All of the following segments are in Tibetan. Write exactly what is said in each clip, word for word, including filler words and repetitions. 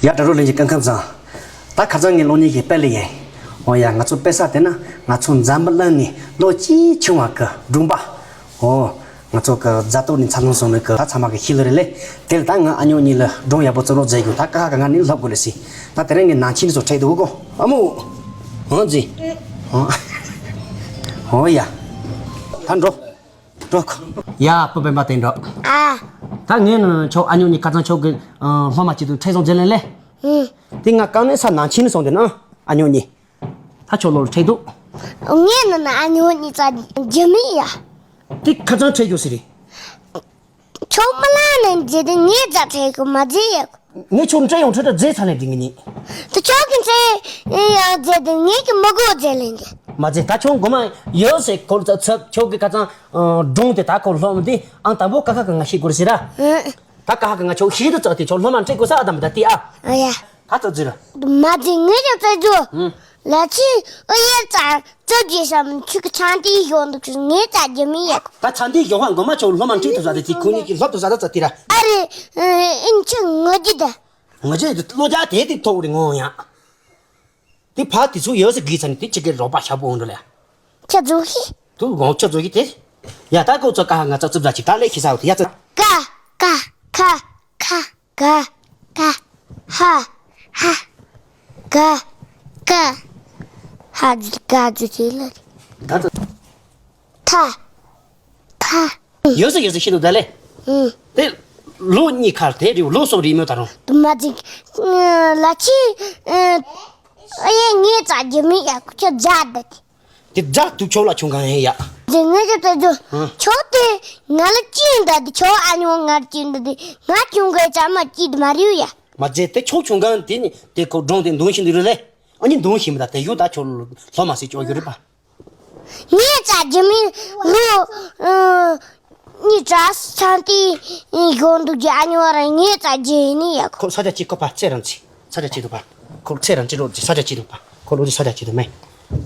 ཡ། དྲ་གྲོགས་ལྷན་རྒྱས་སྐུ་ཁམས་བཟང་། ད་ཁ་སང་ངའི་གློག་བརྙན་གྱི་དཔེ་ལེན་ཡིན། འོ་ཡ། ང་ཚོ་དཔེ་ས་དེ་ན་ང་ཚོ་འཛམ་བུ་གླིང་ནས་ལོ་གཅིག་ཆུང་བ་གི་སྒྲུང་པ། འོ། ང་ཚོ་གི་རྫ་ཏོག་ནས་འཚར་ལོངས་སོང་ནི་གི་ད་ཚང་མ་གི་ཤེས་ལོ་རེད་ལེ། དེ་ལ་ད་ང་ཨ་ཉོག་གཉིས་ལ་སྒྲུང་ཡག་པོ་རྩོམ་རོགས་མཛད་དགོས། ད་ཀ་ཁ་ག་ང་ནི་ལྷབ་དགོས་ལེ་སི། ད་དེ་རིང་ངའི་ནང་ཆེན་ཚོ་ཁྲིད་འདུག་གོ། ཨ་མོ། འོ་ཛི། འོ། འོ་ཡ། ད་འགྲོ། འགྲོ་གོ། ཡ། བུ་སྤེན་པ་དེ་འགྲོ། ཨ། ད་ངས་ནི་ཁྱོད་ཨ་ཉོག་གཉིས་ཁ་སང་ཁྱོད་ཀྱི་སློབ་མ་གཅིག་ཏུ་ཁྲིད་སོང་མཛད་ལེ་ལེ། ཨུ། དེ་ང་གང་ནས་ས་ནང་ཆེན་ནས་སོང་དེ་ན་ཨ་ཉོག་གཉིས། ད་ཁྱོད་ལོ་ལ་ཁྲིད་འདུག། ངས་ནི་ན་ཨ་ཉོག་གཉིས་ཙ་རྒྱུ་མེད་ཡ། དེ་ཁ་སང་ཁྲིད་རྒྱུ་ཟེར་རེད། ཁྱོད་མི་ལ་ནས་རྗེས་དེ་ངས་ཙ་ཁྲིད་གི་མ་རྗེས་ཡ། ངས་ཁྱོད་འདྲེ་ཡོང་ཁྲིད་ད་རྗེས་ཚ་ལེན་དེ་ངས་ཉིད། དེ་ཁྱོད་ཀྱི་འདྲེ་ཡང་རྗེས་དེ་ངས་ཀྱི་མི་གོ་རྗེས་ལེན་གི། མ་རྗེས་ད་ཁྱོད་མགོ་མ་ཡོད་ཟེར་ཁོ་ཚ་ཚ་ཁྱོད་ཀྱི་ཁ་སང་སྒྲུང་དེ་ད་ཁོ་སློབ་མ་དེ་ཨང་དང་པོ་ཀ་ཁ་ག་ང་ཤེས་དགོས་ཟེར་ར། ཨུ། ད་ཀ་ཁ་ག་ང་ཁྱོད་ཤེས་དུ་ཙག་དེ་ཁྱོད་སློབ་མ་འཁྲིད་དགོས་ས་ཨ་དམ་ད་དེ་ཨ། ཨ་ཡ། ད་ཙག་ཟེར་ར། མ་རྗེས་ངས་ཀྱང་ཙག་རྒྱུ། ཨུ། ལ་ཕྱི་ཨུ་ཡེ་ཙག་ཙག་རྒྱུ་བསམ་ཁྱོད་ཀྱི་ཚང་དེ་ཡོང་འདུག་ངས་ཙག་རྒྱུ་མི་ཡ། ད་ཚང་དེ་ཡོང་བ་མགོ་མ་ཁྱོད་སློབ་མ་འཁྲིད་དུ་ཟ་དེ་དེ་ཁོ་གཉིས་ཀྱི་སློབ་ཏུ་ཟ་ད་ཙག་དེ་ར། ཨ་རེ། ཨིན་ཆི་ངོ་རྒྱུ་ད། ངོ་རྒྱུ་ད་བློ་རྒྱ་དེ་དེ་ཐོག་རེ་ངོ་ཡ། དེ་ཕ་དེ་ཚོ་ཡོད་ས་གི་ཚ་ནི་དེ་ཅི་གེ་རོགས་པ་ཞབས་པོ་འོང་འགྲོ་ལ་ཡ། ཁྱེད་ཚོ་ཤི། དུ་ངོ་ཁྱོད་ཚོ་གི་དེ། ཡ་ད་ཀོ་ཚོ་ཀ་ང་ཚོ་རྩིབ་ལ་ཅིག་ད་ལས་ཤི་ས་འོ་དེ་ཡ་ཚ། ཀ་ཀ་ཁ་ཁ་ག་ག་ཧ་ཧ་ག་ག་ཧ་ག་ཇུ་ཅི་ལ། ད་ཚ། ཐ་ཐ། ཡོད་ས་ཡོད་ས་ཤི་འདུག་ད་ལས། ཨུ། དེ་ལོ་གཉིས་ཁར་དེ་རེད་ལོ་སོགས་རེད་མོད་ད་རུང་། དུ་མ་ཅིག་ལ་ཅི། ཨ་ཡེ་ངས་ཙག་རྒྱུ་མི་ཡ་ཁུ་ཁྱོད་རྒྱ་ད་དེ། དེ་རྒྱ་དུ་ཁྱོད་ལ་ཆུང་གང་ཡིན་ཡ། དེ་ངས་ཀྱི་ད་ཚོ། ཨ། ཁྱོད་དེ་ང་ལ་ཅི་ཡིན་ད་དེ་ཁྱོད་ཨ་ཉོ་ང་ལ་ཅི་ཡིན་ད་དེ་ང་ཆུང་གི་ཙག་མ་ཅི་དེ་མ་རེད་ཡ། མ་རྗེས་དེ་ཁྱོད་ཆུང་གང་དེ་ནི་དེ་ཁོ་སྒྲུང་དེ་འདོན་བཞིན་དུ་རེད་ལེ། ཨ་ནི་འདོན་བཞིན་མི་ད་དེ་ཡུ་ད་ཁྱོད་ལོ་མ་སྲིད་ཅོག་ཡོད་རེད་པ། ངས་ཙག་རྒྱུ་མི་ལོ། ཨ། གཉིས་ཙག་ཚང་དེ་ཡོང་འདུག་རྒྱུ་ཨ་ཉོ་ར་ངས་ཙག་རྒྱུ་ཡིན་ནི་ཡ། ཁོ་ས་ཆ་ཅི་ཁོ་པ་ཚེ་རང་ཚི་ས་ཆ་ཅི་འདུག་པ། ཁོ་ཚེ་རང་ཅི་རོ་ཅི་ས་ཆ་ཅི་འདུག་པ། ཁོ་ལོ་ཅི་ས་ཆ་ཅི་འདུག་མེ།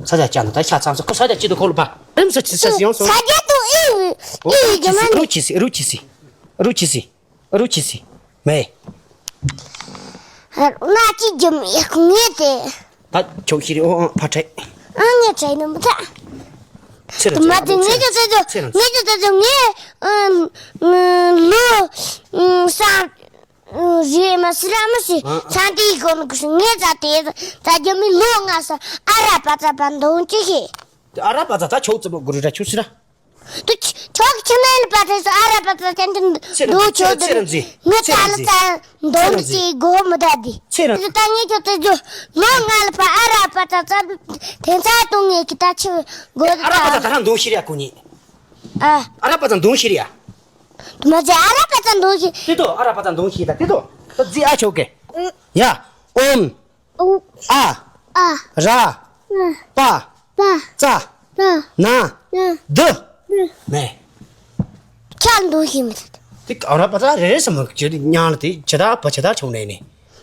ས་ཆ་ཅི་འདུག་ད་ཤ་ཚང་ས་ཁོ་ས་ཆ་ཅི་འདུག་ཁོ་ལོ་པ། རིམ་ས་ཅི་ས་ཅི་ཡོང་སོང་། ས་ཆ་དུ་ཨི་ཨི་རུ་ཅི་སི་རུ་ཅི་སི་རུ་ཅི་སི། རུ་ཅི་སི། མེ། ང་ཅི་རྒྱུ་མི་ཡག་ངེས་ཏེ། ད་ཁྱོད་ཤི་རེ་ཨོ་ཨང་ཕ་ཁྲེ། ཨང་ངས་ཁྲེ་ནི་མི་ཐ། ཚེ་ར་ཚེ་ར་ངས་ཚེ་ར་ཚེ་ར་ངས་ཚེ་ར་ངས་ཨང་ལོ་ཨང་ས་རེ་མ་སི་ར་མ་སི་ཨང་ཚ་འདི་གོ་ནི་གུ་སི་ངས་ཚ་དེ་ཚ་རྒྱུ་མི་ལོ་ང་ས་ཨ་ར་པ་ཚ་པ་འདོང་ཅི་ཤེས། ཨ་ར་པ་ཚ་ད་ཁྱོད་ཚ་པ་གུ་རུ་ར་ཁྱོད་སི་ར། དུ་ཆོག་ཆ་མེད་ལ་པ་ཚེ་སོ་ཨ་ར་པ་ཚེ་ཅན་དུ་ཚེ་ར་འདུག་ཚེ་ར་ཆོག་ཚེ་ར་དུ་ཚེ་ངི་ཚ་ལ་ཚ་འདོན་དུ་ཅི་གོ་མི་ད་དི་ཚེ་ར་དུ་ད་ངི་ཆོག་ཚེ་ཇོ་ལོ་ང་ལ་པ་ཨ་ར་པ་ཚ་ཚ་དེ་ཚ་དུ་ངི་ཀི་ད་ཆི་གོ་དུ་ཨ་ར་པ་ཚ་ད་ད་རང་འདོན་ཤི་ར་ཡ་ཁོ་ཉི་ཨ་ཨ་ར་པ་ཚ་འདོན་ཤི་ར་ཡ། དུ་མ་ཚེ་ཨ་ར་པ་ཚ་འདོན་ཤི་ཏི་ཏོ་ཨ་ར་པ་ཚ་འདོན་ཤི་ད་ཏི་ཏོ་ད་ཛི་ཨ་ཆོག་གེ་ཡ་ཨོམ། ཨ། ཨ། ར། པ། པ། ཙ། ཙ། ན། ན། དུ། དུ། མེ། ཁྱབ་འདུག་ཤེས་མི་ཐུབ། དེ་ཨ་ར་པ་ཙ་རེ་རེ་སམ་ཅི་ཉང་ལ་དེ་ཇི་ལྟར་བ་ཇི་ལྟར་བྱུང་ནས་ནི།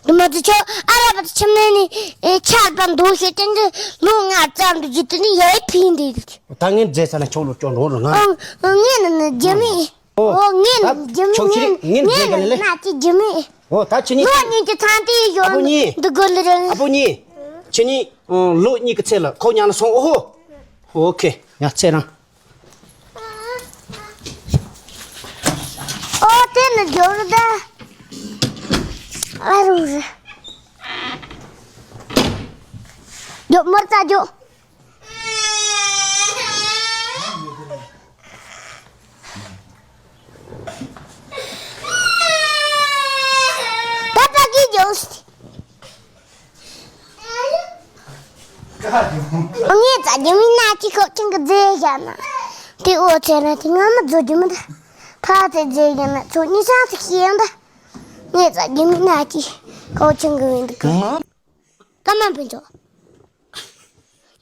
དུ་མ་དུ་ཆོ་ཨ་ར་པ་ཙ་ཆམ་ནས་ནི་ཨེ་ཆར་པ་འདུག་ཤེས་ཅན་གྱི་ལོ་ལྔ་ཙམ་དུ་ཇི་ཏི་ནི་ཡའི་ཕིན་དེ། ད་ངས་རྫས་ས་ན་ཆོག་ལོ་ཅོ་ལོ་རུ་ང་། ཨང་ངས་ནི་ནི་རྒྱ་མི། ཨོ། ཨོ་ངས་ད་ནི་རྒྱུ་མི་ཁྱོད་ཁྱེད་ངས་ངས་ངས་ཁྱེད་ནི་ལ་ལས། ན་ཅི་རྒྱུ་མི། ཨོ་ད་ཁྱེད་གཉིས། ལོ་གཉིས་ཀྱི་ཚང་དེ་ཨ་ཡོད་པོ་གཉིས། འདི་དགོས་ལ་རེད། ཨ་པོ་གཉིས། ཁྱེད་གཉིས་ཨོ་ལོ་གཉིས་ཀྱི་ཚེ་ལ་ཁོ་ཉང་ལ་སོང་ཨོ་ཧོ། ཨོ་ཁེ་ཡ་ཚེ་རང་། ཨོ་དེ་ནི་རྒྱུ་རུ་ད། ཨ་རུ་རུ། རྒྱུ་མར་ཙ་རྒྱུ། པ་པ་གིས་ཇོས། ངས་ཙ་རྒྱུ་མི་ན་ཅི་ཁོག་ཆུང་གི་རྫས་བཞག་ན། དེ་འོ་ཚེ་ན་དེ་ང་མི་རྫོ་རྒྱུ་མི་འདྲ། ཕ་ཚེ་རྫས་བཞག་ན་ཚོ་གཉིས་ཆང་ཚེ་ཤེས་ཡོང་ད། ངས་ཙ་རྒྱུ་མི་ན་ཅི་ཁོག་ཆུང་གི་མི་འདུག་གི། ཀ་མ་ཕུན་ཚོགས།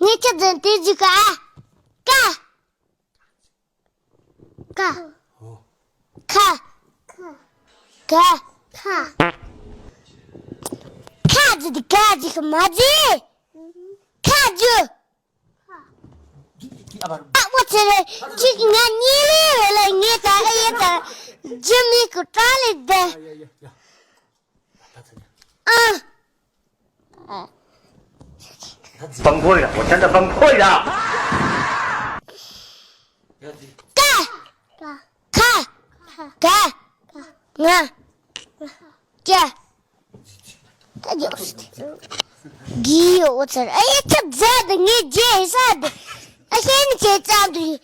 ངས་ཁྱེད་ཚོ་དེ་ཟིག་ག་ཨ། ཀ། ཀ། ཁ། ཁ། ཁ། ཁ་ཟིག་དེ་ཀ་ཟིག་མ་ཟིག་ཁ་ཇུ། ཨ་བོ་ཚེ་རེ་ཅིག་ང་གཉིད་ལས་རེ་ལ་ངས་ད་ཨེ་ཡེ་ད་ཇི་མི་ཀུ་ཏྲ་ལེ་ད། ཨ། 放过呀，我真的放过呀。 ཀ་ཁ་ག་ང་ཀྱ། ད་ཡོད་སྲིད། གི་ཡོད་ཚར། ཨ་ཡེ་ཚབ་ཛ་དེ་ངའི་རྗེས་ས་དེ། ཨ་ཤེས་ནི་ཁྱེད་ཙམ་དུ་ཡིན།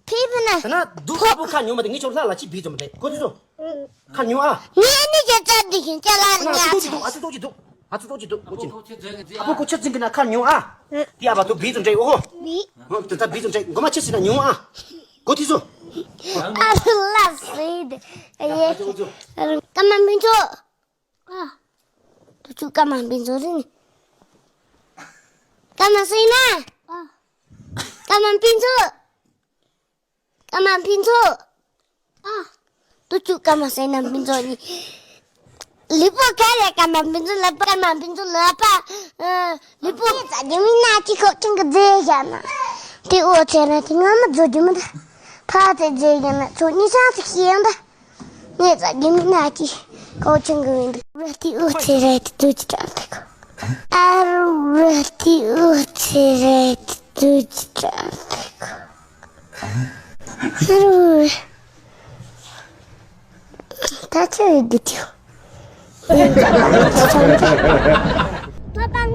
ཕེབས་ན། ད་ན་སྡུག་ཁ་པོ་ཁ་ཉོ་མ་དེ་ངས་ཁྱོད་ལྷ་ལ་ཅི་བིས་ཙམ་རེད་གོ་དུས་སོ། ཁ་ཉོ་ཨ། ངས་ནི་ཁྱེད་ཙམ་དུ་ཡིན་ཅ་ལ་ང་ཉ་ཚོ་ཚོ། ཨ་ཚོ་ཅི་འདུག་ཨ་ཚོ་ཅི་འདུག་ཨ་ཚོ་ཅི་འདུག་ཨ་ཁུ་ཁྱོད་ཚིག་གི་ན་ཁ་ཉོ་ཨ། དེ་ཨ་བ་དུ་བིས་ཙམ་རེད་ཨོ། ཧོ་དེ་ད་བིས་ཙམ་རེད། མགོ་མ་ཆེ་སྲིད་ན་ཉོ་ཨ། གོ་དུས་སོ། ཨ་ལ་སྲིད། ཨ་ཡེ། ཀ་མ་ཕུན་ཚོགས། ཨ། དུ་ཆུ་ཀ་མ་ཕུན་ཚོགས་རེད་ནི། ཀ་མ་སྲིད་ན། ཨ། ཀ་མ་ཕུན་ཚོགས། ཀ་མ་ཕུན་ཚོགས། ཨ། དུ་ཆུ་ཀ་མ་སྲིད་ན་ཕུན་ཚོགས་ནི། ལི་པོ་ག་རེ་ཀ་མ་ཕུན་ཚོགས་ལ་པ། ཀ་མ་ཕུན་ཚོགས་ལ་པ། ཨ། ལི་པོ། ཙ་གི་མི་ན་ཅི་ཁོ་ཁྲིང་གི་རྫས་བཞག་ན། དེ་འོ་ཚེ་ར་དེ་ང་མ་རྫོ་རྒྱུ་མི་ད། ཕ་ཚེ་རྫས་བཞག་ན་ཚོ་ཉི་ཤང་ཚིག་ཤེས་ཡང་ད། ངས་ཙ་གི་མི་ན་ཅི་ཁོ་ཁྲིང་གི་མི་འདུག་ར་དེ་འོ་ཚེ་ར་དེ་དུ་ཅི་དྲག་དེ་ཁོ། ཨ་རུ་ར་དེ་འོ་ཚེ་ར་དེ་དུ་ཅི་དྲག་དེ་ཁོ། ཨ་རུ། ད་ཆ་ཡི་གི་ཏིའོ། ཐོད་པ་ང་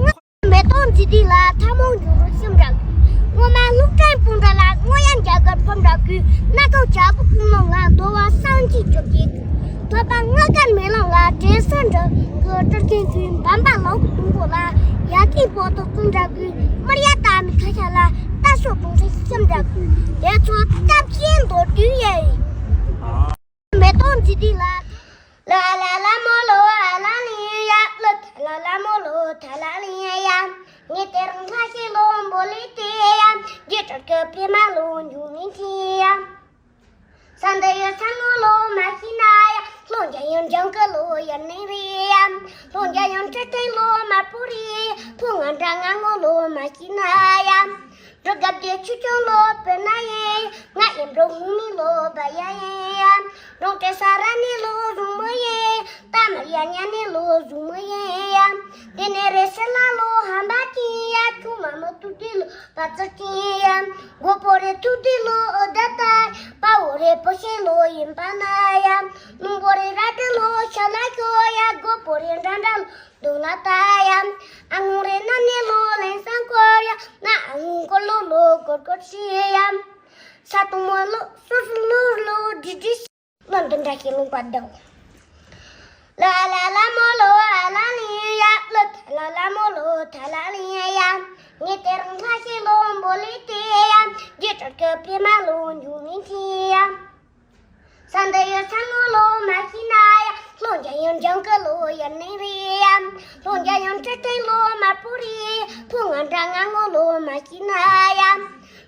མེ་ཏོག་འཛིན་དུས་ལ་ཐ་མོང་འགྱུར་རོ་ཤིམ་འདྲ་གུ། སྔོ་མ་ལུག་ཁྲན་སྤུན་འདྲ་ལ་སྔོ་ཡན་རྒྱ་གར་ཕམ་འདྲ་གུ། སྣ་ཁོག་བྱ་བུ་ཁུང་ལོང་ལ་རྡོ་བ་སང་གཅིག་བཅོ་བརྒྱད་གུ། ཐོད་པ་ང་དཀར་མེ་ལོང་ལ་བྲེ་སེར་འདྲ་གུ། སྤྲུལ་མཁན་གུ་འབམ་པ་ལོག་སྟོང་པོ་ལ་ཡ་ཏི་པོ་ཏོ་ཀུན་འདྲ་གུ། དམར་ཡ་ཏ་མི་ཁ་ཤ་ལ་རྟ་སོ་བུང་ཁྲི་ཤིམ་འདྲ་གུ། དེ་ཚོ་སྟབས་ཤེས་མདོར་བསྡུས་ཡེ། མེ་ཏོག་འཛིན་དུས་ལ། ལ་ལ་ལ་མོ་ལོ་ཨ་ལ་ལི་ཡ། ལ་ཐ་ལ་ལ་མོ་ལོ་ཐ་ལ་ལི་ཡ། ངས་དེ་རིང་ལྷ་ཤེས་ལོ་འབོ་ལི་དེ་ཡ། རྒྱས་གྲལ་གྱི་པི་མ་ལོ་འཇུ་མིན་ཅི་ཡ། ས་འདི་ཡོད་ས་ངོ་ལོ་མ་ཤི་ན་ཡ། ལྷོ་རྒྱ་ཡོད་འཇང་གི་ལོ་ཡ་ནི་རི་ཡ། ལྷོ་རྒྱ་ཡོད་ཁྲི་ཐེ་ལོ་མ་པུ་རི། ཕོ་ང་འདྲ་ང་ངོ་ལོ་མ་ཤི་ན་ཡ། འགྲོ་སྐབས་དེ་ཆུ་ཆུང་ལོ་བོད་ན་ཡིན། ང་ཡིན་འགྲོ་ཧུ་མི་ལོ་བ་ཡ་ཡིན་ཡ། རོང་ཏེ་ས་ར་ནི་ལོ་རུ་མོ་ཡིན། ཏ་མ་ཡ་ཉ་ནི་ལོ་རུ་མོ་ཡིན་ཡ། དེ་ནས་རེ་སེ་ལ་ལོ་ཧམ་པ་ཅི་ཡ། ཆུ་མ་མོ་ཏུ་ཏི་ལོ་བ་ཙི་ཅི་ཡ། མགོ་པོ་རེ་ཏུ་ཏི་ལོ་ཨོ་ད་ཏ། པ་བོ་རེ་པོ་ཤེ་ལོ་ཡིན་པ་ན་ཡ། ནུ་བོ་རེ་ར་ཏི་ལོ་ཤ་ལ་ཁྱོ་ཡ། མགོ་པོ་རེ་འདྲ་འདྲ་ལོ། དུ་ལ་ཏ་ཡ། ཨ་ངུ་རེ་ན་ནི་ལོ་ལེན་སང་ཀོ་ཡ། ན་ཨ་ངུ་ཀོ་ལོ་ལོ་ཀོར་ཀོར་ཤི་ཡ། ས་དུ་མོ་ལོ་སུ་སུ་ལུ་ལོ་ཌི་ཌི་ལོ་འདི་འདྲ་ཞིག་ལུང་པ་འདུག་ལ་ལ་ལ་མོ་ལོ་ཨ་ལ་ལི་ཡ། ལ་ཐ་ལ་ལ་མོ་ལོ་ཐ་ལ་ལི་ཡ། ངས་དེ་རིང་ལྷ་ཤེས་ལོ་འབོ་ལི་དེ་ཡ། རྒྱས་གྲལ་གྱི་པི་མ་ལོ་འཇུ་མིན་ཅི་ཡ། ས་འདི་ཡོད་ས་ངོ་ལོ་མ་ཤི་ན་ཡ། ལྷོ་རྒྱ་ཡོད་འཇང་གི་ལོ་ཡ་ནི་རི་ཡ། ལྷོ་རྒྱ་ཡོད་ཁྲི་ཐེ་ལོ་མ་པུ་རི། ཕོ་ང་འདྲ་ང་ངོ་ལོ་མ་ཤི་ན་ཡ།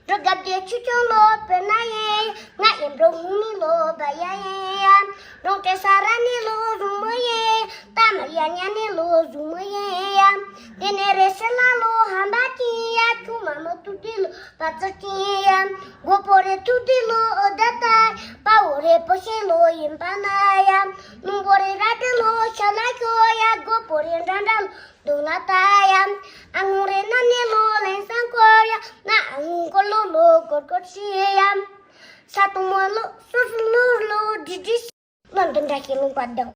འགྲོ་སྐབས་དེ་ཆུ་ཆུང་ལོ་བོད་ན་ཡིན། ང་ཡིན་འགྲོ་ཧུ་མི་ལོ་བ་ཡ་ཡིན་ཡ། རོང་ཏེ་ས་ར་ནི་ལོ་རུ་མོ་ཡིན། ཏ་མ་ཡ་ཉ་ནི་ལོ་རུ་མོ་ཡིན་ཡ། དེ་ནས་རེ་སེ་ལ་ལོ་ཧམ་པ་ཅི་ཡ། ཆུ་མ་མོ་ཏུ་ཏི་ལོ་བ་ཙི་ཅི་ཡ། མགོ་པོ་རེ་ཏུ་ཏི་ལོ་ཨོ་ད་ཏ། པ་བོ་རེ་པོ་ཤེ་ལོ་ཡིན་པ་ན་ཡ། ནུ་བོ་རེ་ར་ཏི་ལོ་ཤ་ལ་ཁྱོ་ཡ། མགོ་པོ་རེ་འདྲ་འདྲ་ལོ་དུ་ལ་ཏ་ཡ། ཨ་ངུ་རེ་ན་ནི་ལོ་ལེན་སང་ཀོ་ཡ། ན་ཨ་ངུ་ཀོ་ལོ་ལོ་ཀོར་ཀོར་ཤི་ཡ། ས་དུ་མོ་ལོ་སུ་སུ་ལུ་ལོ་ཌི་ཌི་ལོ་འདི་འདྲ་ཞིག་ལུང་པ་འདུག